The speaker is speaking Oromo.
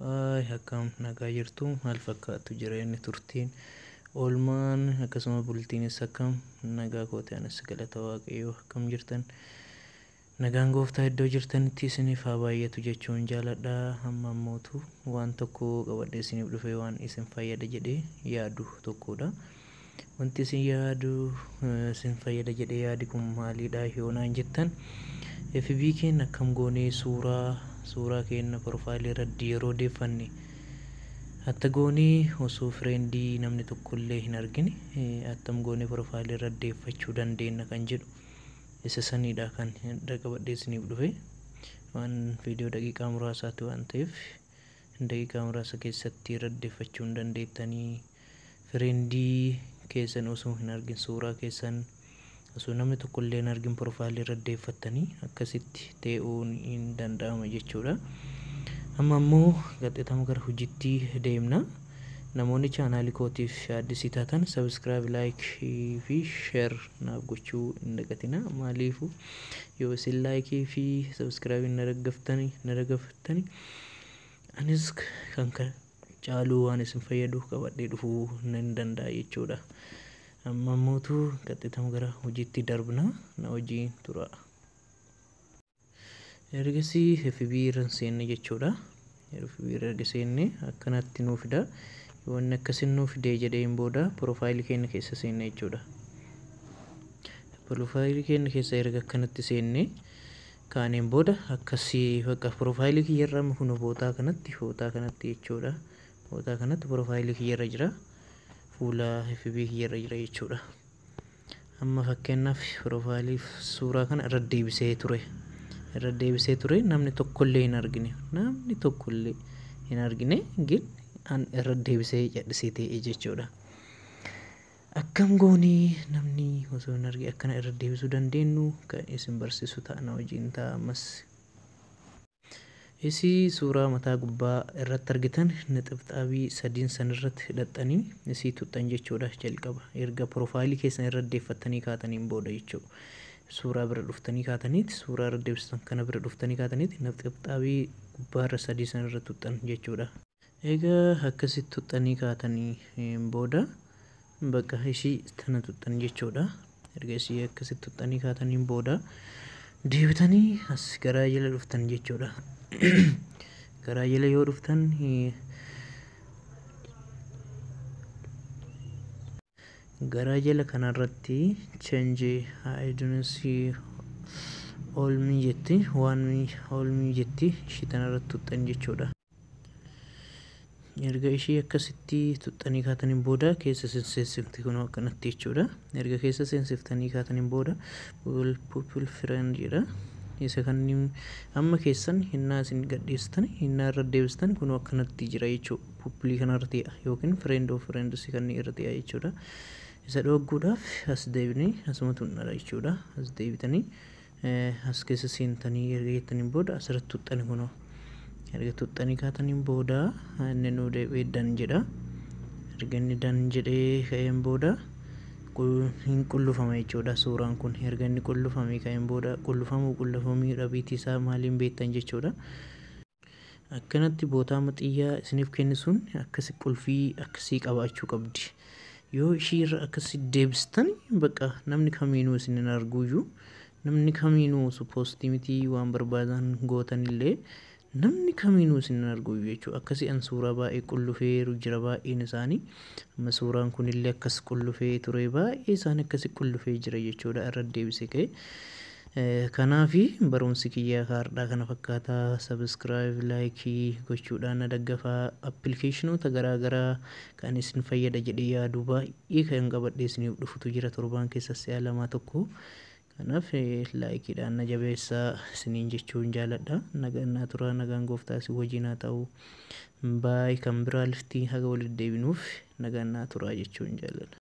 Haay, akkam nagaa jirtu? Maal fakkaattu jireenyi, turtiin, oolmaan akkasuma bultiinis akkam? Nagaa kooti, anis galata Waaqayyoo. Akkam jirtan? Nagaan Gooftaa iddoo jirtanitti isiniif haa baay'atu jechuun jaaladha. Amma ammootu waan tokko qabadhee isiniif dhufe, waan isin fayyada jedhee yaadu tokkodha. Wanti isin yaadu isin fayyada jedhee yaadi kun maalidha yoo naan jettan, FB keenya akkam goonee suuraa keenya profaayilii irratti yeroo deeffanne atta goonee osoo friendii namni tokkollee hin argine attam goonee profaayilii irra deeffachuu dandeenya kan jedhu isa saniidha kan qabadhee isiniif dhufe. Waan viidiyoo daqiiqaa muraasaati waan ta'eef, daqiiqaa muraasa keessatti irra deeffachuu hin dandeettanii, friendii keessan osoo hin argin, suuraa keessan osoo namni tokkollee hin argin profaayilii irra deeffattanii akkasitti ta'uun hin danda'ama jechuudha. Amma ammoo qaxxitama gara hojiitti deemna. Namoonni chaanaalii kootiif addisii taatan subscribe, like fi share naaf gochuu hin dagatina. Maaliifu yoo isin likeii fi subscribe na dhaggeeffattani, anis kan caaluu waan isin fayyadu qabadhee dhufuu nan danda'a jechuudha. Amma ammootu qaxxitama gara hojiitti darbna, na wajjin tura. Ergasii FB irra seenne jechuudha. FB irra erga seenne akkanatti nuu fida. Yoo inni akkasin nuu fidee jedheen booda profaayilii keenya keessa seenne jechuudha. Profaayilii keenya keessa erga akkanatti seenne kaaneen booda, akkasii bakka profaayilii kiyyarra amma kun bootaa kanatti jechuudha. Bootaa kanatti profaayilii kiyyarra jira. Fuula FB kiyyarra jira jechuudha. Amma fakkeenyaaf profaayilii suuraa kana irra deebisee ture. Irra deebisee ture, namni tokkollee hin argine. Namni tokkollee hin argine, gin an irra deebisee cadhisee ta'e jechuudha. Akkam goonii namni osoo hin argine akkana irra deebisuu dandeenyu kan isin barsiisu ta'a, na wajjin ta'a ammas. Isii suuraa mataa gubbaa irratti argitan nixibxaabii sadiin san irratti hidhattanii isii tuxxan jechuudha jalqaba. Erga profaayilii keessan irra deeffattanii kaataniin booda jechuudha. Suuraa bira dhuftanii kaataniiti, suuraa irra deebistan kana bira dhuftanii kaataniiti, nixibxaabii gubbaarra sadii san irra tuxxan jechuudha. Egaa akkasitti tuxxanii kaatanii booda bakka ishii tana tuxxan jechuudha. Erga ishii akkasitti tuxxanii kaataniin booda deebitanii as garaa jala dhuftan jechuudha. Garaa jala yoo dhuftan, garaa jala kanarratti "change identity all me" jetti, waan "all me" jetti, ishii tanarratti tuxxan jechuudha. Erga ishii akkasitti tuxxanii kaataniin booda keessa seensifti kun akkanatti jechuudha. Erga keessa seensiftanii kaataniin booda "people friend" jedha. Isa kanneen amma keessan hinnaa isin gadhiistan, hinnaa irra deebistan kun akkanatti jira jechuudha. Peopleii kanarra ta'e yookiin friend of friends kanneen irra ta'e jechuudha. Isa dhogguudhaaf as deebinii asuma tuqnadha jechuudha. As deebitanii as keessa seentanii erga jettaniin booda asirratti tuxxani kunoo. Erga tuxxanii kaataniin booda inni nuu deebi'ee "done" jedha. Erga inni "done" jedhee ka'een booda hin qullufama jechuudha suuraan kun. Erga inni qullufamee ka'een booda, qullufamuu qullufamuu dhabiitii isaa maaliin beektan jechuudha. Akkanatti bootaa maxxiyyaa isiniif kenni sun akkasi qulfii akkasii qabaachuu qabdi. Yoo ishii irra akkasi deebistan, bakka namni kamiinuu isin hin arguuyyuu, namni kamiinuu osoo postii mitii waan barbaadan gootanillee namni kamiinuu isin hin arguuyyuu jechuudha. Akkasii an suuraa baay'ee qullufeeru jira baay'een isaanii. Amma suuraan kunillee akkas qullufee ture, baay'ee isaanii akkasi qullufee jira jechuudha irra deebisee ka'e. Kanaafi barumsi kiyyaa kaardhaa kana fakkaataa. Subscribe, likeii gochuudhaan na daggafaa. Appilikeeshinoota garaagaraa kan isin fayyada jedhee yaadu baay'ee kan qabadhee isiniif dhufutu jira torbaan keessa si'a lama tokko. Kanaaf likeiidhaan na jabeessaa isiniin jechuun jaaladha. Nagaan naa turaa, nagaan Gooftaa isin wajjin haa ta'u. Baay'ee kan biraa liftii haga walitti deebinuuf nagaan naa turaa jechuun jaaladha.